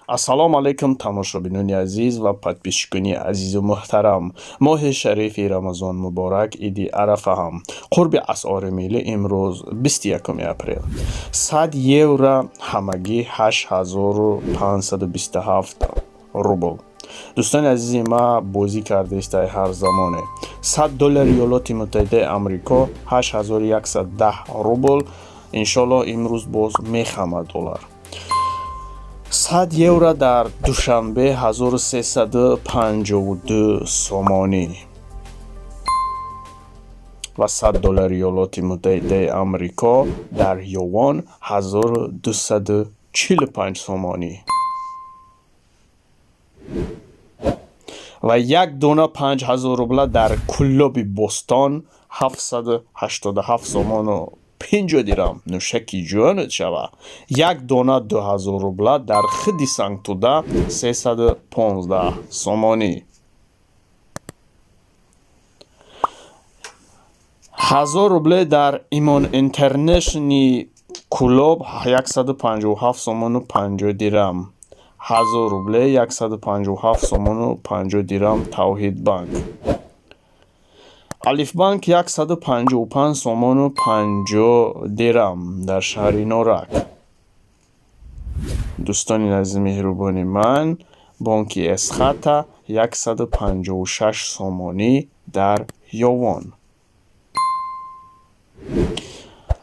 Ассалому алайкум, тамошобинони азиз ва подписчикони азизу муҳтарам. Моҳи шарифи Рамазон муборак, иди Арафа ҳам. Қурби асъори миллӣ имрӯз, 21 апрел: 100 евро ҳамагӣ 8527 рубл. Дӯстони азизи ма, бозӣ кардаистай ҳар замоне. 100 доллари Иёлоти Муттаҳидаи Амрико 8110 рубл. Иншоаллоҳ, имрӯз боз мехамад доллар. 100 евро дар Душанбе 1352 сомонӣ ва 100 доллари Иёлоти Муттаҳидаи Амрико дар Ёвон 1245 сомонӣ ва як дона 5000 рубла дар Куллоби Бостон 787 сомону 50 дирам. Нӯшаки ҷонат шава. Як дона 2000 рубла дар хиди Сангтуда 315 сомонӣ. 1000 рубле дар Имон Интернешни Кулоб 157 сомону 50 дирам. 1000 рубле 157 сомону 50 дирам. Тавҳид банк, Алифбанк 155 сомону 50 дирам дар шаҳри Норак. Дӯстони азизи меҳрубони ман, бонки Эсхата 156 сомонӣ дар Ёвон.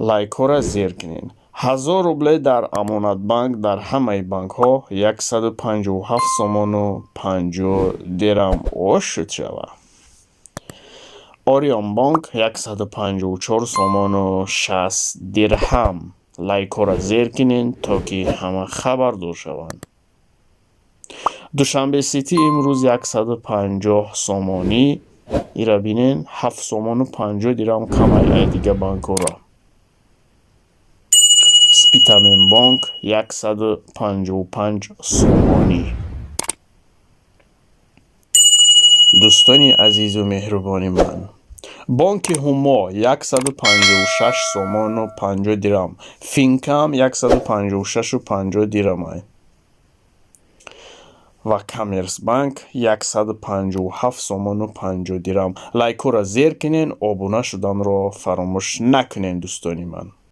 Лайкҳоро зер кунед. 1000 рубле дар Амонатбанк, дар ҳамаи банкҳо 157 сомону 50 дирам. Ош шуд шава. Ориёнбонк 154 сомону 60 дирҳам. Лайкҳоро зер кунед, то ки ҳама хабардор шаванд. Душанбе Ситӣ имрӯз 150 сомонӣ. Ира бинен, 7 сомону 50 дирам камай ай дига банкҳоро. Спитаменбонк 155 сомонӣ. Дӯстони азизу меҳрубони ман, бонки Ҳумо 156 сомону 50 дирам. Финкам 156-у 50 дирамай ва Коммерсбанк 157 сомону 50 дирам. Лайкҳоро зер кунен, обуна шуданро фаромӯш накунен, дӯстони ман.